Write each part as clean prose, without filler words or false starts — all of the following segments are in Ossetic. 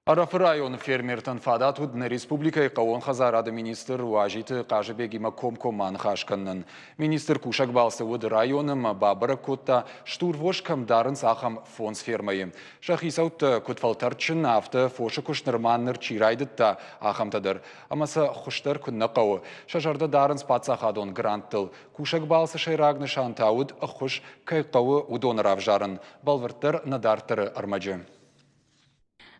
Ӕрӕфы районы фермертӕн фадат уыд нӕ республикӕйы хъӕууон хӕдзарады министр Уазиты Хъазыбегимӕ комкоммӕ аныхас кӕнынӕн. Министр кусӕг балцы уыд районы ӕмӕ бабӕрӕг кодта, стурвос кӕм дарынц, ахӕм фондз фермӕйы. Сӕ хицӕуттӕ куыд фӕлтӕрдджын, афтӕ фосы куыст нырма ныр чи райдыдта, ахӕмтӕ дӕр. Ӕмӕ сӕ хуыздӕр куыннӕ хъӕуы. Сӕ зӕрдӕ дарынц паддзахадон гранттыл. Кусӕг балцы сӕйраг нысан та уыд ӕххуыс кӕй хъӕуы, уыдоны равзарын. Бӕлвырддӕр нӕ дарддӕры ӕрмӕджы.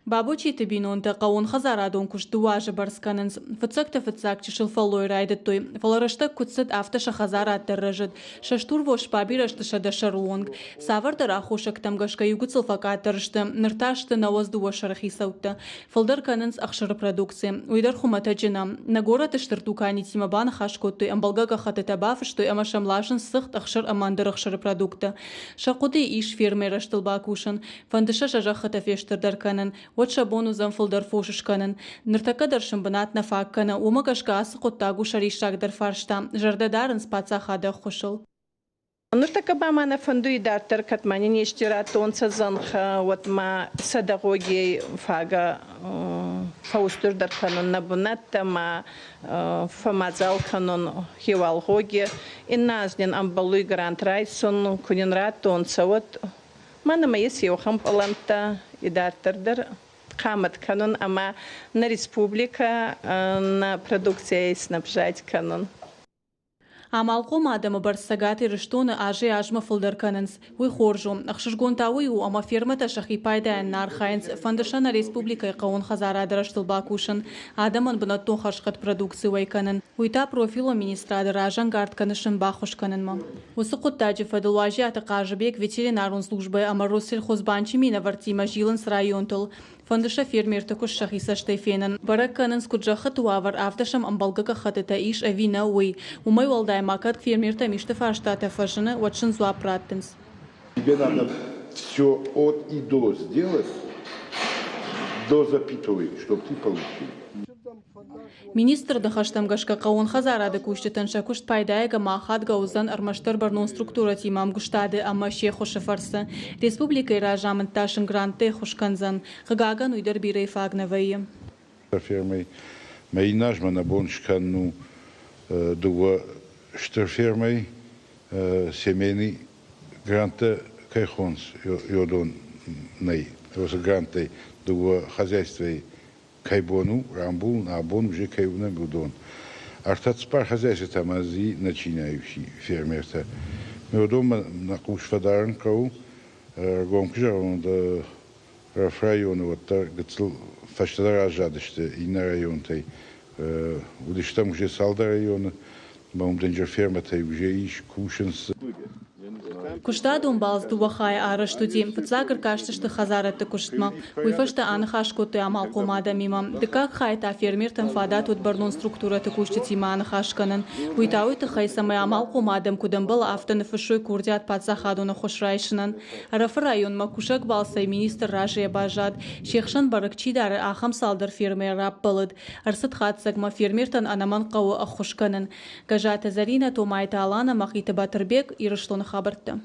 Бабочиты бинонтӕ хъӕууонхӕдзарадон куыст дыууӕ азы бӕрц кӕнынц. Фыццӕгты фыццаг чысыл фӕллой райдыдтой, фӕлӕ рӕстӕг куыд цыд, афтӕ сӕ хӕдзарад дӕр рӕзыд. Сӕ стурвос бабирӕ сты 100 сӕры онг. Цавӕрдӕр аххосӕгтӕм гӕсгӕ иугыццыл фӕкъаддӕр сты, ныр та сты 92 сӕры хицӕуттӕ. Фылдӕр кӕнынц ӕхсыры продукци. Уый дӕр хуымӕтӕджы нӕ. Нӕ горӕты стыр дуканитимӕ баныхас кодтой, ӕмбӕлгӕ гӕххӕттытӕ бафыстой ӕмӕ сӕм ласынц цыхт, ӕхсыр ӕмӕ ӕндӕр ӕхсыры продукттӕ. Сӕ хъуыдыйы ис фермӕйы рӕзтыл бакусын. Фӕнды сӕ сӕ зӕххытӕ фестырдӕр кӕнын, уӕд сӕ бон уыдзӕн фылдӕр фос скӕнын. Ныртӕккӕ дӕр сын бынат нӕ фаг кӕны, уымӕ гӕсгӕ ацы хъуыддаг у сӕ риссагдӕр фарста, зӕрдӕ дарынц паддзахады ӕххуысыл. Нуртӕккӕ ба ма нӕ фӕндуй идарддӕр, кӕд ма нин ести раттонцӕ зӕнхӕ, уӕд ма 100 гъогей фагӕ фӕустурдӕр кӕнун нӕ бунӕттӕ ма фӕмадзал кӕнун хеуал гъоги. Иннӕ аз нин ӕмбӕлуй грант райсун, ку нин раттонцӕ, уӕд Мӕнӕ ма ес еуӕхӕн пълӕнттӕ идарддӕр дӕр хъамат кӕнун ӕма нӕ республикӕ нӕ продукцийӕй снабжать кӕнун. Амалхъом адӕмы бӕрц Цӕгат Ирыстоны азӕй-азмӕ фылдӕр кӕнынц. Уый хорз у. Ӕхсызгон та уый у, ӕмӕ фермӕтӕ сӕхи пайдайӕн нӕ архайынц, фӕнды сӕ нӕ республикӕйы хъӕууон хӕдзарады рӕзтыл бакусын, адӕмӕн бынӕттон хӕрзхъӕд продукци уӕй кӕнын. Уый та профилон министрады разӕнгард кӕны сын баххуыс кӕнынмӕ. Уыцы хъуыддаджы фӕдыл Уазиаты Хъазыбег ветеринарон службӕйы ӕмӕ Россельхозбанчы минӕвӕрттимӕ зилынц районтыл. Фӕнды сӕ фермерты куыст сӕхи цӕстӕй фенын. Бӕрӕг кӕнынц, куыд зӕххыты уавӕр, афтӕ сӕм ӕмбӕлгӕ гӕххӕттытӕ ис ӕви нӕ, уый. Уымӕй уӕлдай ма кӕд фермертӕм исты фарстатӕ фӕзыны, уӕд сын дзуапп раттынц. Тебе надо все от и до сделать, до запятой, чтобы ты получил. Министры ныхӕстӕм гӕсгӕ хъӕууон хӕдзарады кусджытӕн сӕ куыст пайдайаг ӕмӕ ахадгӕ уыдзӕн ӕрмӕстдӕр бӕрнон структурӕтимӕ ӕмгуыстады ӕмӕ се ххуысы фӕрцы. Республикӕйы разамынд та сын гранттӕй ӕххуыс кӕндзӕн. Хъыгагӕн, уый дӕр бирӕ фаг нӕ вӕййы. Фермӕ мӕ иннӕ азмӕ нӕ бон скӕнын у дыууӕ стыр фермӕйы семейный гранттӕ кӕй хонынц, уыдон нӕй. Уыцы гранттӕй дыууӕ хозяйствойы кӕй бон у рамбулын, абон уже кӕй уынӕм, уыдон. Ӕртӕ-цыппар хозяйствотӕ ма дзы начинающий фермертӕ. Уыдонмӕ нӕ хъус фӕдарын хъӕуы. Ӕргом куы зӕгъон, районы уӕддӕр гыццыл фӕстӕдӕр аззадысты иннӕ районтӕй. Уыдыстӕм уже цалдӕр районы, ӕмӕ уым дынджыр фермӕтӕй уже ис, кусынц. Куыстадон балц дыууӕ хайы арӕзт уыди. Фыццаг ӕркастысты хӕдзарӕдты куыстмӕ. Уый фӕстӕ аныхас кодтой амалхъом адӕмимӕ. Дыккаг хайы та фермертӕн фадат уыд бӕрнон структурӕты кусджытимӕ аныхас кӕнын. Уый та уый тыххӕй, цӕмӕй амалхъом адӕм куыд ӕмбӕлы, афтӕ ныффыссой курдиат паддзахадон ӕххуыс райсынӕн. Ӕрӕфы районмӕ кусӕг балцӕй министр разыйӕ баззад. Се хсӕн бӕрӕг чи дары, ахӕм цалдӕр фермӕйӕ раппӕлыд. Ӕрцыд хатдзӕгмӕ, фермертӕн ӕнӕмӕнг хъӕуы ӕххуыс кӕнын. Гӕззаты Зӕринӕ, Томайты Алана, Мӕхъиты Батырбег, Ирыстоны хабӕрттӕ.